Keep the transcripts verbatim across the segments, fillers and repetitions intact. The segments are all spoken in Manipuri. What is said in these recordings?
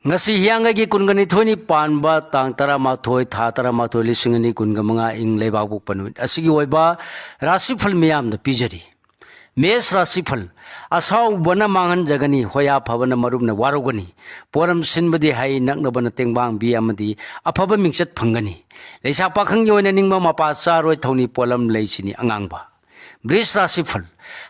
ꯉꯁꯤ ꯍꯤꯌꯥꯡꯒꯩꯒꯤ ꯀꯨꯟꯒ ꯅꯤꯊꯣꯏꯅꯤ ꯄꯥꯟꯕ ꯇꯥꯡ ꯇꯔꯥꯃꯥꯊꯣꯏ, ꯊꯥ ꯇꯔꯥꯃꯥꯊꯣꯏ, ꯂꯤꯁꯤꯡ ꯑꯅꯤ ꯀꯨꯟꯒ ꯃꯉꯥ, ꯏꯪ ꯂꯩꯕꯥꯛꯄꯣꯛꯄ ꯅꯨꯃꯤꯠ ꯑꯁꯤꯒꯤ ꯑꯣꯏꯕ ꯔꯥꯁꯤꯐꯜ ꯃꯤꯌꯥꯝꯗ ꯄꯤꯖꯔꯤ꯫ ꯃꯦꯁ ꯔꯥꯁꯤꯐꯜ: ꯑꯁꯥꯎꯕꯅ ꯃꯥꯡꯍꯟꯖꯒꯅꯤ, ꯍꯣꯌꯥ ꯐꯕꯅ ꯃꯔꯨꯞꯅ ꯋꯥꯔꯧꯒꯅꯤ꯫ ꯄꯣꯔꯝ ꯁꯤꯟꯕꯗꯤ ꯍꯩ, ꯅꯛꯅꯕꯅ ꯇꯦꯡꯕꯥꯡꯕꯤ ꯑꯃꯗꯤ ꯑꯐꯕ ꯃꯤꯡꯆꯠ ꯐꯪꯒꯅꯤ꯫ ꯂꯩꯁꯥ ꯄꯥꯈꯪꯒꯤ ꯑꯣꯏꯅ ꯅꯤꯡꯕ ꯃꯄꯥ ꯆꯥꯔꯣꯏ, ꯊꯧꯅꯤ ꯄꯣꯠꯂꯝ ꯂꯩ ꯆꯤꯅꯤ ꯑꯉꯥꯡꯕ꯫ ꯕ꯭ꯔꯤꯖ ꯔꯥꯁꯤꯐꯜ: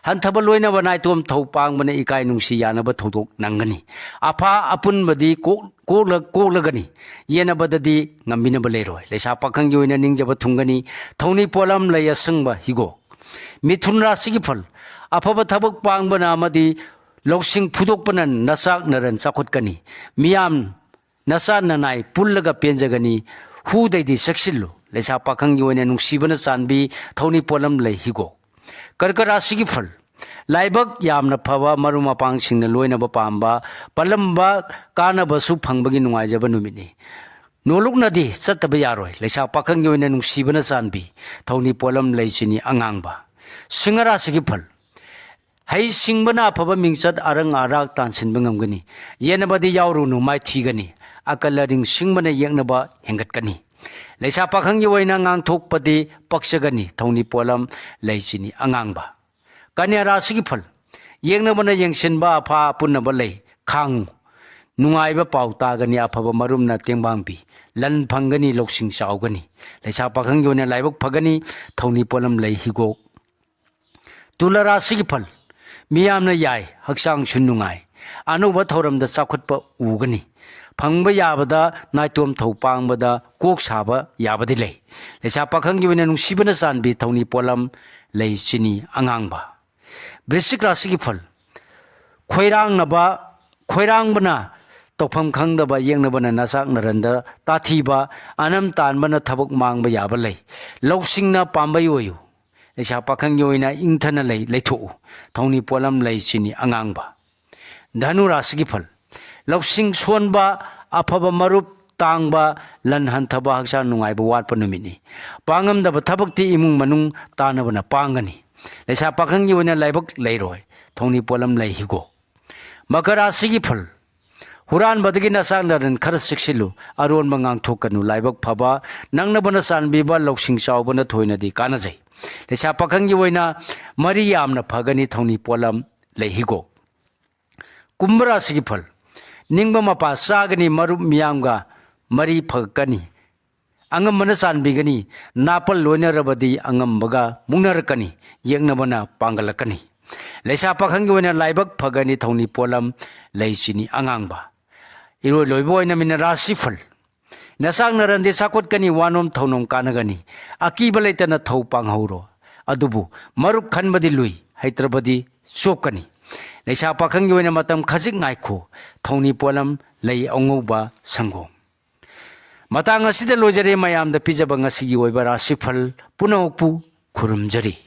ꯍꯟꯊꯕ ꯂꯣꯏꯅꯕ ꯅꯥꯏꯇꯣꯝ ꯊꯧ ꯄꯥꯡꯕꯅ ꯏꯀꯥꯏ ꯅꯨꯡꯁꯤ ꯌꯥꯅꯕ ꯊꯧꯗꯣꯛ ꯅꯪꯒꯅꯤ꯫ ꯑꯐꯥ ꯑꯄꯨꯟꯕꯗꯤ ꯀꯣꯛ-, ꯀꯣꯛꯂ-, ꯀꯣꯛꯂꯒꯅꯤ, ꯌꯦꯟꯅꯕꯗꯗꯤ ꯉꯝꯕꯤꯅꯕ ꯂꯩꯔꯣꯏ꯫ ꯂꯩꯁꯥ ꯄꯥꯈꯪꯒꯤ ꯑꯣꯏꯅ ꯅꯤꯡꯖꯕ ꯊꯨꯡꯒꯅꯤ, ꯊꯧꯅꯤ ꯄꯣꯠꯂꯝ ꯂꯩ ꯑꯁꯪꯕ ꯍꯤꯒꯣꯛ꯫ ꯃꯤꯊꯨꯟ ꯔꯥꯁꯤꯒꯤ ꯐꯜ: ꯑꯐꯕ ꯊꯕꯛ ꯄꯥꯡꯕꯅ ꯑꯃꯗꯤ ꯂꯧꯁꯤꯡ ꯐꯨꯗꯣꯛꯄꯅ ꯅꯆꯥꯛ ꯅꯔꯟ ꯆꯥꯎꯈꯠꯀꯅꯤ꯫ ꯃꯤꯌꯥꯝ ꯅꯆꯥ ꯅꯅꯥꯏ ꯄꯨꯜꯂꯒ ꯄꯦꯟꯖꯒꯅꯤ꯫ ꯍꯨꯗꯩꯗꯤ ꯆꯦꯛꯁꯤꯜꯂꯨ꯫ ꯂꯩꯁꯥ ꯄꯥꯈꯪꯒꯤ ꯑꯣꯏꯅ ꯅꯨꯡꯁꯤꯕꯅ ꯆꯥꯟꯕꯤ, ꯊꯧꯅꯤ ꯄꯣꯠꯂꯝ ꯂꯩ ꯍꯤꯒꯣꯛ꯫ ꯀꯔꯀ ꯔꯥꯁꯤꯒꯤ ꯐꯜ: ꯂꯥꯏꯕꯛ ꯌꯥꯝꯅ ꯐꯕ, ꯃꯔꯨꯞ ꯃꯄꯥꯡꯁꯤꯡꯅ ꯂꯣꯏꯅꯕ ꯄꯥꯝꯕ, ꯄꯜꯂꯝꯕ ꯀꯥꯟꯅꯕꯁꯨ ꯐꯪꯕꯒꯤ ꯅꯨꯡꯉꯥꯏꯖꯕ ꯅꯨꯃꯤꯠꯅꯤ꯫ ꯅꯣꯂꯨꯛꯅꯗꯤ ꯆꯠꯇꯕ ꯌꯥꯔꯣꯏ꯫ ꯂꯩꯁꯥ ꯄꯥꯈꯪꯒꯤ ꯑꯣꯏꯅ ꯅꯨꯡꯁꯤꯕꯅ ꯆꯥꯟꯕꯤ, ꯊꯧꯅꯤ ꯄꯣꯠꯂꯝ ꯂꯩ ꯆꯤꯅꯤ ꯑꯉꯥꯡꯕ꯫ ꯁꯤꯡꯍ ꯔꯥꯁꯤꯒꯤ ꯐꯜ: ꯍꯩ ꯁꯤꯡꯕꯅ ꯑꯐꯕ ꯃꯤꯡꯆꯠ ꯑꯔꯪ ꯑꯔꯥꯛ ꯇꯥꯟꯁꯤꯟꯕ ꯉꯝꯒꯅꯤ꯫ ꯌꯦꯠꯅꯕꯗꯤ ꯌꯥꯎꯔꯨꯅꯨ, ꯃꯥꯏꯊꯤꯒꯅꯤ꯫ ꯑꯀꯜ ꯑꯔꯤꯡ ꯁꯤꯡꯕꯅ ꯌꯦꯛꯅꯕ ꯍꯦꯟꯒꯠꯀꯅꯤ꯫ ꯂꯩꯁꯥ ꯄꯥꯈꯪꯒꯤ ꯑꯣꯏꯅ ꯉꯥꯡꯊꯣꯛꯄꯗꯤ ꯄꯛꯆꯒꯅꯤ꯫ ꯊꯧꯅꯤ ꯄꯣꯠꯂꯝ ꯂꯩ ꯆꯤꯅꯤ ꯑꯉꯥꯡꯕ꯫ ꯀꯟꯌꯥ ꯔꯥꯁꯤꯒꯤ ꯐꯜ: ꯌꯦꯛꯅꯕꯅ ꯌꯦꯡꯁꯤꯟꯕ, ꯑꯐꯥ ꯑꯄꯨꯟꯅꯕ ꯂꯩ ꯈꯥꯡꯉꯨ꯫ ꯅꯨꯡꯉꯥꯏꯕ ꯄꯥꯎ ꯇꯥꯒꯅꯤ, ꯑꯐꯕ ꯃꯔꯨꯞꯅ ꯇꯦꯡꯕꯥꯡꯕꯤ꯫ ꯂꯟ ꯐꯪꯒꯅꯤ, ꯂꯧꯁꯤꯡ ꯆꯥꯎꯒꯅꯤ꯫ ꯂꯩꯁꯥ ꯄꯥꯈꯪꯒꯤ ꯑꯣꯏꯅ ꯂꯥꯏꯕꯛ ꯐꯒꯅꯤ, ꯊꯧꯅꯤ ꯄꯣꯠꯂꯝ ꯂꯩ ꯍꯤꯒꯣꯛ꯫ ꯇꯨꯂꯥ ꯔꯥꯁꯤꯒꯤ ꯐꯜ: ꯃꯤꯌꯥꯝꯅ ꯌꯥꯏ, ꯍꯛꯆꯥꯡꯁꯨ ꯅꯨꯡꯉꯥꯏ꯫ ꯑꯅꯧꯕ ꯊꯧꯔꯝꯗ ꯆꯥꯎꯈꯠꯄ ꯎꯒꯅꯤ꯫ ꯐꯪꯕ ꯌꯥꯕꯗ ꯅꯥꯏꯇꯣꯝ ꯊꯧ ꯄꯥꯡꯕꯗ ꯀꯣꯛ ꯁꯥꯕ ꯌꯥꯕꯗꯤ ꯂꯩ꯫ ꯂꯩꯁꯥ ꯄꯥꯈꯪꯒꯤ ꯑꯣꯏꯅ ꯅꯨꯡꯁꯤꯕꯅ ꯆꯥꯟꯕꯤ, ꯊꯧꯅꯤ ꯄꯣꯠꯂꯝ ꯂꯩ ꯆꯤꯅꯤ ꯑꯉꯥꯡꯕ꯫ ꯕ꯭ꯔꯤꯁꯤꯛ ꯔꯥꯁꯤꯒꯤ ꯐꯜ: ꯈꯣꯏꯔꯥꯡꯅꯕ, ꯈꯣꯏꯔꯥꯡꯕꯅ ꯇꯧꯐꯝ ꯈꯪꯗꯕ, ꯌꯦꯛꯅꯕꯅ ꯅꯆꯥꯛ ꯅꯔꯟꯗ ꯇꯥꯊꯤꯕ, ꯑꯅꯝ ꯇꯥꯟꯕꯅ ꯊꯕꯛ ꯃꯥꯡꯕ ꯌꯥꯕ ꯂꯩ꯫ ꯂꯧꯁꯤꯡꯅ ꯄꯥꯝꯕꯩ ꯑꯣꯏꯌꯨ꯫ ꯂꯩꯁꯥ ꯄꯥꯈꯪꯒꯤ ꯑꯣꯏꯅ ꯏꯪꯊꯅ ꯂꯩ, ꯂꯩꯊꯣꯛꯎ꯫ ꯊꯧꯅꯤ ꯄꯣꯠꯂꯝ ꯂꯩ ꯆꯤꯅꯤ ꯑꯉꯥꯡꯕ꯫ ꯙꯅꯨ ꯔꯥꯁꯤꯒꯤ ꯐꯜ: ꯂꯧꯁꯤꯡ ꯁꯣꯟꯕ, ꯑꯐꯕ ꯃꯔꯨꯞ ꯇꯥꯡꯕ, ꯂꯟ ꯍꯟꯊꯕ, ꯍꯛꯆꯥꯡ ꯅꯨꯡꯉꯥꯏꯕ ꯋꯥꯠꯄ ꯅꯨꯃꯤꯠꯅꯤ꯫ ꯄꯥꯡꯉꯝꯗꯕ ꯊꯕꯛꯇꯤ ꯏꯃꯨꯡ ꯃꯅꯨꯡ ꯇꯥꯟꯅꯕꯅ ꯄꯥꯡꯒꯅꯤ꯫ ꯂꯩꯁꯥ ꯄꯥꯈꯪꯒꯤ ꯑꯣꯏꯅ ꯂꯥꯏꯕꯛ ꯂꯩꯔꯣꯏ꯫ ꯊꯧꯅꯤ ꯄꯣꯠꯂꯝ ꯂꯩ ꯍꯤꯒꯣꯛ꯫ ꯃꯀꯔ ꯔꯥꯁꯤꯒꯤ ꯐꯜ: ꯍꯨꯔꯥꯟꯕꯗꯒꯤ ꯅꯆꯥꯛ ꯅꯔꯟ ꯈꯔ ꯆꯦꯛꯁꯤꯜꯂꯨ꯫ ꯑꯔꯣꯟꯕ ꯉꯥꯡꯊꯣꯛꯀꯅꯨ꯫ ꯂꯥꯏꯕꯛ ꯐꯕ ꯅꯪꯅꯕꯅ ꯆꯥꯟꯕꯤꯕ ꯂꯧꯁꯤꯡ ꯆꯥꯎꯕꯅ ꯊꯣꯏꯅꯗꯤ ꯀꯥꯟꯅꯖꯩ꯫ ꯂꯩꯁꯥ ꯄꯥꯈꯪꯒꯤ ꯑꯣꯏꯅ ꯃꯔꯤ ꯌꯥꯝꯅ ꯐꯒꯅꯤ꯫ ꯊꯧꯅꯤ ꯄꯣꯠꯂꯝ ꯂꯩ ꯍꯤꯒꯣꯛ꯫ ꯀꯨꯝꯚ ꯔꯥꯁꯤꯒꯤ ꯐꯜ꯫ ꯅꯤꯡꯕ ꯃꯄꯥ ꯆꯥꯒꯅꯤ꯫ ꯃꯔꯨꯞ ꯃꯤꯌꯥꯝꯒ ꯃꯔꯤ ꯐꯒꯠꯀꯅꯤ꯫ ꯑꯉꯝꯕꯅ ꯆꯥꯟꯕꯤꯒꯅꯤ꯫ ꯅꯥꯄꯜ ꯂꯣꯏꯅꯔꯕꯗꯤ ꯑꯉꯝꯕꯒ ꯃꯨꯛꯅꯔꯛꯀꯅꯤ꯫ ꯌꯦꯛꯅꯕꯅ ꯄꯥꯡꯒꯜꯂꯛꯀꯅꯤ꯫ ꯂꯩꯁꯥ ꯄꯥꯈꯪꯒꯤ ꯑꯣꯏꯅ ꯂꯥꯏꯕꯛ ꯐꯒꯅꯤ꯫ ꯊꯧꯅꯤ ꯄꯣꯠꯂꯝ ꯂꯩ ꯆꯤꯅꯤ ꯑꯉꯥꯡꯕ꯫ ꯏꯔꯣꯏ ꯂꯣꯏꯕ ꯑꯣꯏꯅ ꯃꯤꯅ ꯔꯥꯁꯤ ꯐꯜ꯫ ꯅꯆꯥꯛ ꯅꯔꯟꯗꯤ ꯆꯥꯎꯈꯠꯀꯅꯤ꯫ ꯋꯥꯅꯣꯝ ꯊꯧꯅꯣꯝ ꯀꯥꯟꯅꯒꯅꯤ꯫ ꯑꯀꯤꯕ ꯂꯩꯇꯅ ꯊꯧ ꯄꯥꯡꯍꯧꯔꯣ꯫ ꯑꯗꯨꯕꯨ ꯃꯔꯨꯞ ꯈꯟꯕꯗꯤ ꯂꯨꯏ꯫ ꯍꯩꯇ꯭ꯔꯕꯗꯤ ꯆꯣꯞꯀꯅꯤ꯫ ꯂꯩꯁꯥ ꯄꯥꯈꯪꯒꯤ ꯑꯣꯏꯅ ꯃꯇꯝ ꯈꯖꯤꯛ ꯉꯥꯏꯈꯣ꯫ ꯊꯧꯅꯤ ꯄꯣꯠꯂꯝ ꯂꯩ ꯑꯉꯧꯕ ꯁꯪꯒꯣꯝ꯫ ꯃꯇꯥꯡ ꯑꯁꯤꯗ ꯂꯣꯏꯖꯔꯦ꯫ ꯃꯌꯥꯝꯗ ꯄꯤꯖꯕ ꯉꯁꯤꯒꯤ ꯑꯣꯏꯕ ꯔꯥꯁꯤꯐꯜ ꯄꯨꯝꯅꯃꯛꯄꯨ ꯈꯨꯔꯨꯝꯖꯔꯤ꯫